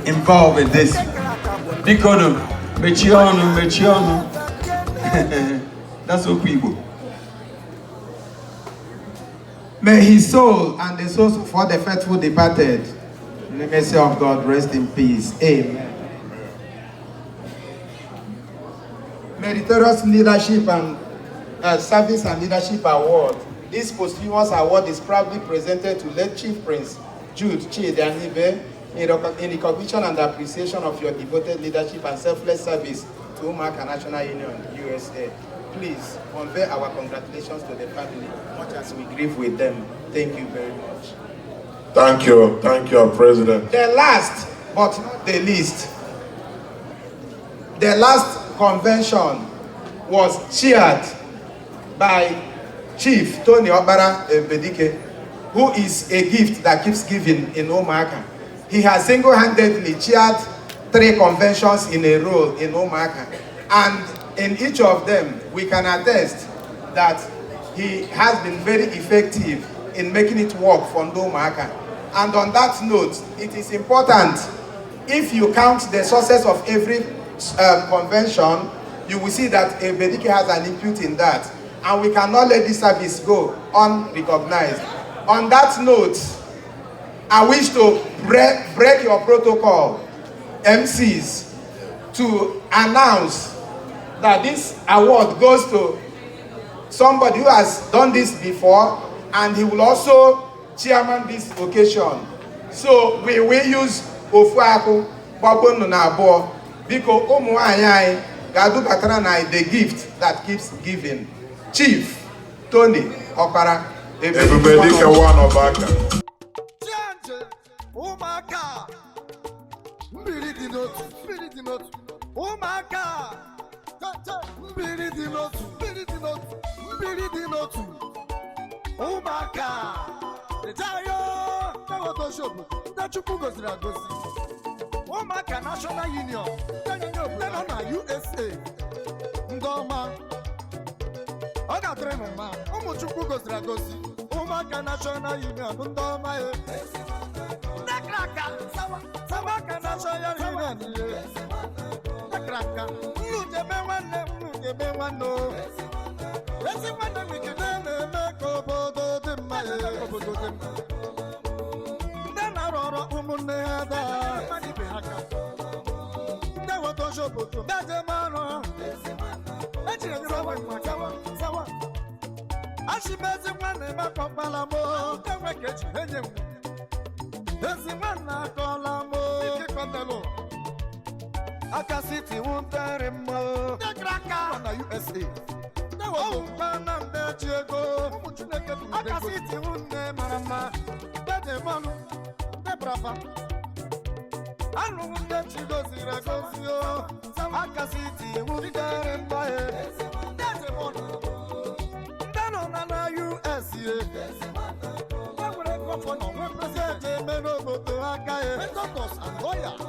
involved in this. Because Mechionu, that's what people. May his soul and the souls of all the faithful departed, in the mercy of God, rest in peace. Amen. Meritorious Leadership and Service and Leadership Award. This posthumous award is proudly presented to late Chief Prince Jude Chidianibe in recognition and appreciation of your devoted leadership and selfless service to Umuaka National Union, USA. Please convey our congratulations to the family, much as we grieve with them. Thank you very much. Thank you, President. The last, but not the least, the last convention was chaired by Chief Tony Obara Bedike, who is a gift that keeps giving in Umuaka. He has single-handedly chaired 3 conventions in a row in Umuaka, and in each of them, we can attest that he has been very effective in making it work for Umuaka. And on that note, it is important, if you count the sources of every convention, you will see that Bedike has an input in that. And we cannot let this service go unrecognized. On that note, I wish to break your protocol, MCs, to announce that this award goes to somebody who has done this before, and he will also chairman this occasion. So we will use Ofuaku Babonu na Abo because Umuaya Gadu Batrana, the gift that keeps giving. Chief Tony Okara, Everybody can one of Umuaka. Mbiri di notu. Umuaka. Mbiri di notu. Umuaka. Ejayo. Tawoto shobu. Tachuku gozira gozi. Umuaka National Union. Tena na USA. Ndoma. Oga tremuma. Umuchuku gozira gozi. Umuaka National Union. Ndoma. Nakraka. Samaka National Union. Nakraka. Nujebe wano. Esi wana mikidene meko bodo dimma. Ndena roro umune hada. Ndewo tosho bodo. Daje mano. Echire sawa. Ashibezi wane makopala mo. Ndewe kechi henye mu. Ezi wana kola mo. Ike kondelo. Akasiti wuntere mo. Negraka na USA. Newo pana mbechiego. Akasiti wunne marama. Dede manu. Nebrava. Anu wunde chigo zira. Akasiti wuntere mo. Dede manu. Ndano na USA. Newo kofono. President Menoboto Akaye. Doctors and lawyers.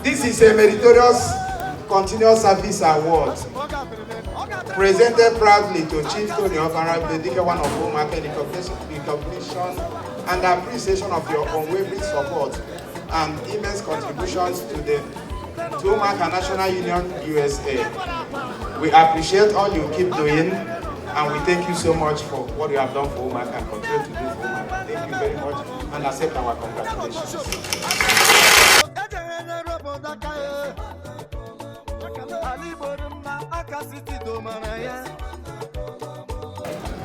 This is a meritorious continuous service award presented proudly to Chief Tony Obara Bedike, one of Umuaka, in recognition and appreciation of your unwavering support and immense contributions to Umuaka National Union, USA. We appreciate all you keep doing, and we thank you so much for what you have done for Umuaka and continue to do for Umuaka. Thank you very much, and accept our congratulations.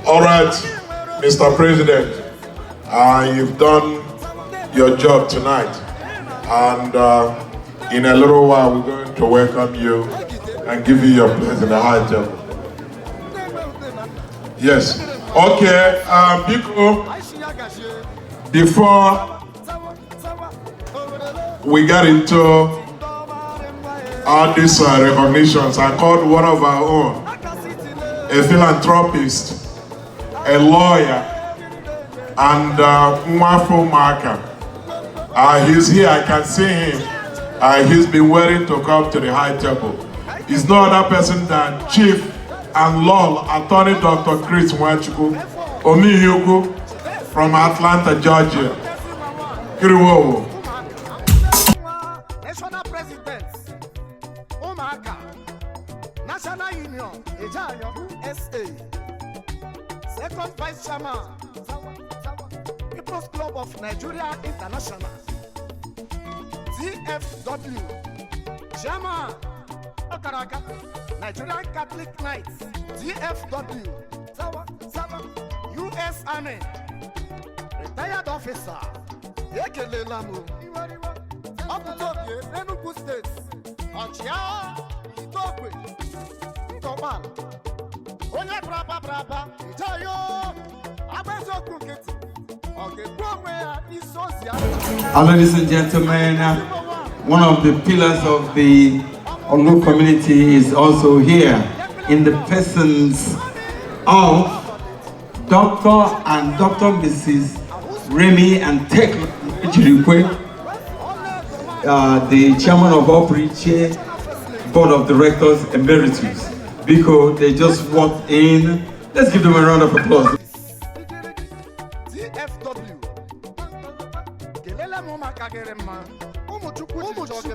All right, Mr. President, you've done your job tonight, and in a little while we're going to welcome you and give you your place in the high table. Yes. Okay, before we get into all these recognitions, I called one of our own, a philanthropist, a lawyer, and Umuaka marker. He's here, I can see him. He's been waiting to come to the high table. He's no other person than Chief and Law Attorney Dr. Chris Nwachukwu. Omiyogo from Atlanta, Georgia. Kiriwowo. National President, Umuaka, National Union, Ejayo, USA. Second Vice Chairman, People's Club of Nigeria International, TFW, Chairman, Okaraka, Nigerian Catholic Knights, TFW, US Army, retired officer, Ekele Lamu, Abutobie, Enugu State, Ochia, Itokwe, Ntobal, Onye Braba, Ijayo, Abezo Kuketi, Ogebonwe, Isozia. Ladies and gentlemen, one of the pillars of the Olu community is also here in the persons of Dr. and Dr. Mrs. Remy and Tekla Ejirikwe, the chairman of Opriche Board of Directors Emeritus, because they just walked in. Let's give them a round of applause. TFW. Kelele muma kagere mma. Umu chukwu joge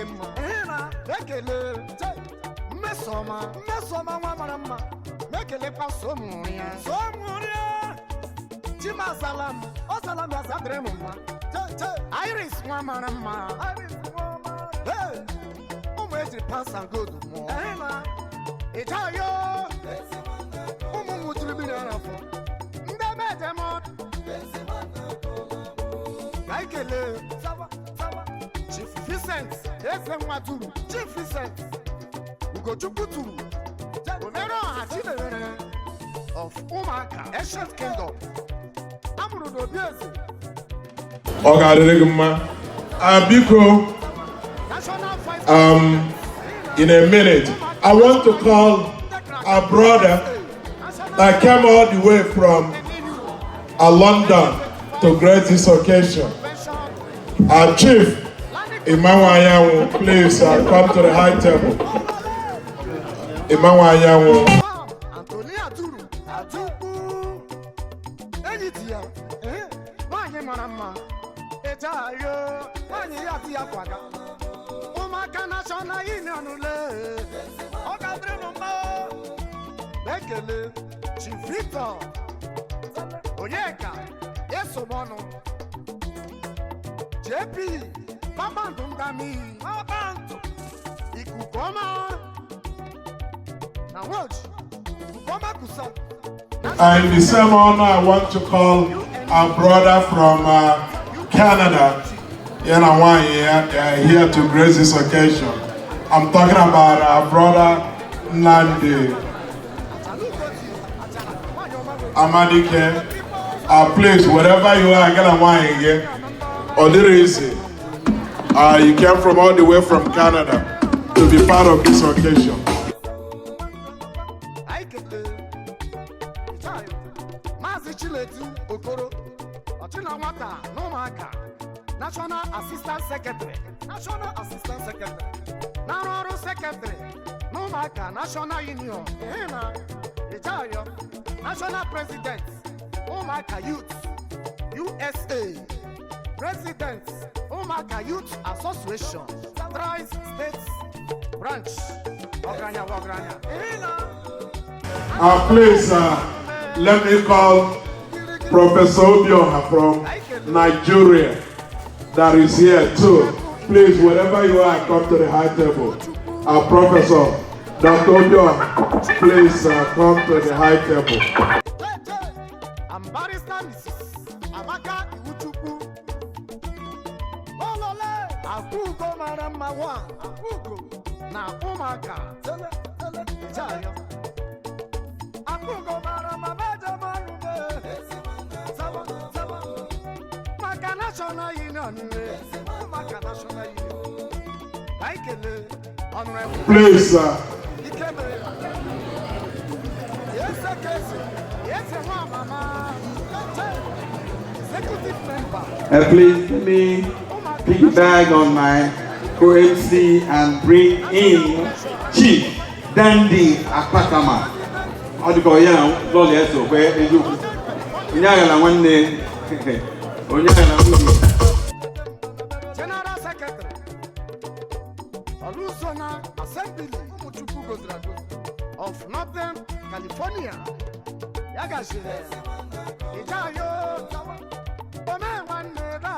mma. Ehina, ekele. Mmesoma nwa mara mma. Mekele kwa somuria. Chimasalam, osalam ya sadre mma. Iris nwa mara mma. Hey, umu eji pass and go do more. Ehina, Ijayo. Umu mutribini arafo. Ndeme demot. Kaikele. Chief Vincent. Ese mwaturu. Chief Vincent. Ugochukuturu. Onero Hachimere of Umuaka, Ancient Kingdom. Amurudo Biezi. Ogareguma. Biko, in a minute, I want to call our brother that came all the way from London to grace this occasion. Our chief, Imawayawu, please come to the high table. Imawayawu. Antonia Duru, Adubu, Editia, Mani Marama, Etayo, Mani Yatia Quaga, Umuaka National Union, Ogadremo, Bekele, Chivito, Oyeka, Yesomono, JP, Babandungami, Babantu, Ikukoma. And in the same honor, I want to call our brother from Canada, here to grace this occasion. I'm talking about our brother Nandi Amadike. Please, wherever you are, or there is you came from all the way from Canada to be part of this occasion. National Assistant Secretary, National Secretary, Umuaka National Union, National President, Umuaka Youth, USA, President, Umuaka Youth Association, Tri-States Branch, Ogranya. Please, let me call Professor Obioha from Nigeria that is here too. Please, wherever you are, come to the high table. Our Professor, Dr. Obioha, please come to the high table. I'm Barrister Mrs. Amaka Iwuchukwu. Olole, Akugo Marama One, Akugo, na Umuaka. Ijayo. Akugo Marama Beja Marume. Maka National Union. Maka National Union. Aikele, Honorable. Please, Please let me piggyback on my co-MC and bring in Chief Dandy Akpakama. How do you call him? Lord, yes, where are you? Unyagala one day. Unyagala one day. General Secretary, Alusona Assembly of Northern California. Yagashire. Ijayo. Ome one neda.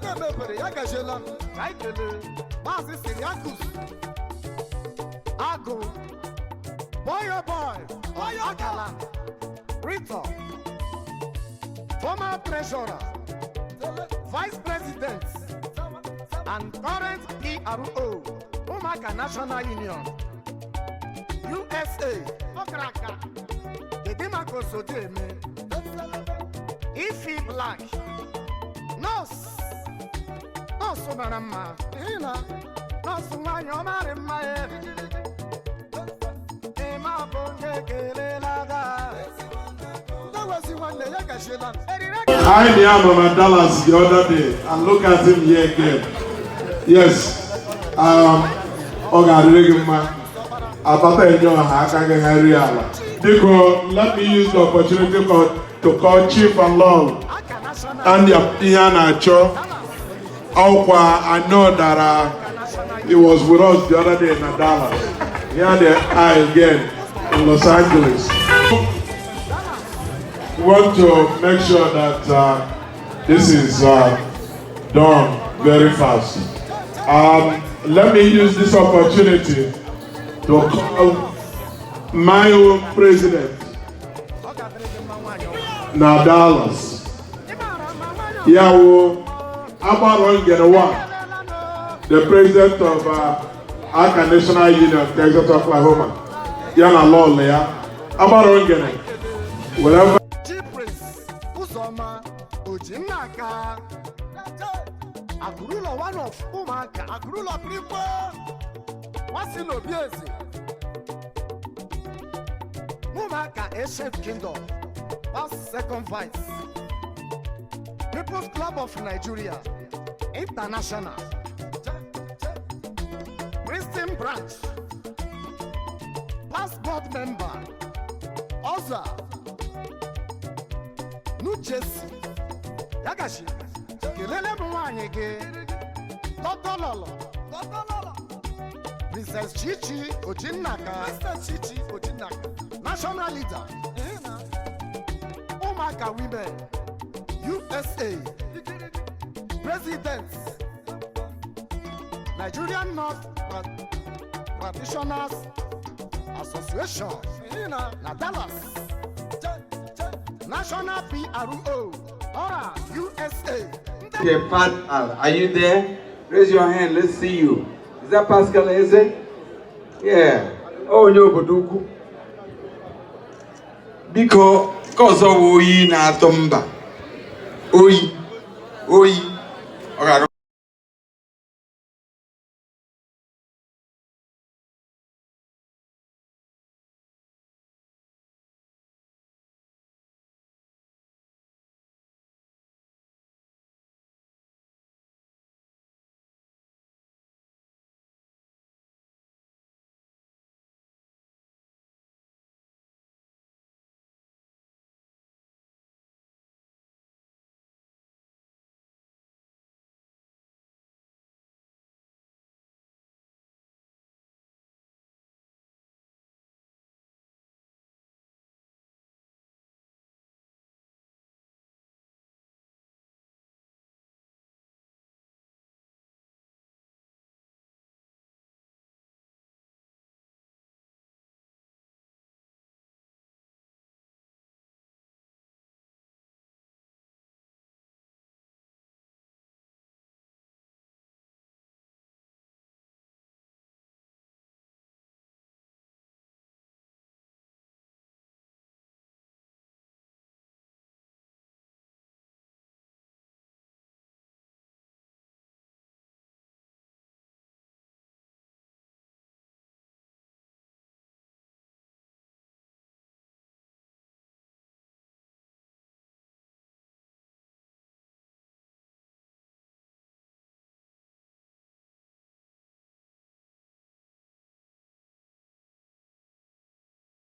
Kebebere Yagashela. Kaikele. Basi Siriakus. Ago. Boy oh boy. Gala. Rito. Former treasurer. Vice President and current PRO, Umuaka National Union, USA, Okraka, Kedimako Sodeme, Ifi Black, Nurse, Marama, Nurse Marama, Emma Bonge Kelelaga. I am Mama Dallas the other day and look at him here again. Yes. Let me use the opportunity to call Chief and Long and Piana Cho. I know that he was with us the other day in Dallas. Here they are again in Los Angeles. We want to make sure that this is done very fast. Let me use this opportunity to call my own president, Dallas. Yawo Abaron Genewa, the president of Umuaka National Union, Texas, Oklahoma. Yana Law Lea, Abaron Gene, whatever. Ojinaka Agrulo one of Umuaka Agrulo people what's in Obiezi Umuaka Ancient Kingdom past second vice People's Club of Nigeria International Princeton Branch past board member Oza New Jersey Yagashi, Kelele Mwanyege, Totololo, Princess Chichi Ojinaka, National Leader, Umuaka Women, USA, President, Nigerian North Practitioners Association, Dallas, National PRO. USA. Okay, Pat, are you there? Raise your hand. Let's see you. Is that Pascal Eze? Yeah. Oh, no, Boduku. Because of Oyi na Tomba. Oyi. Alright,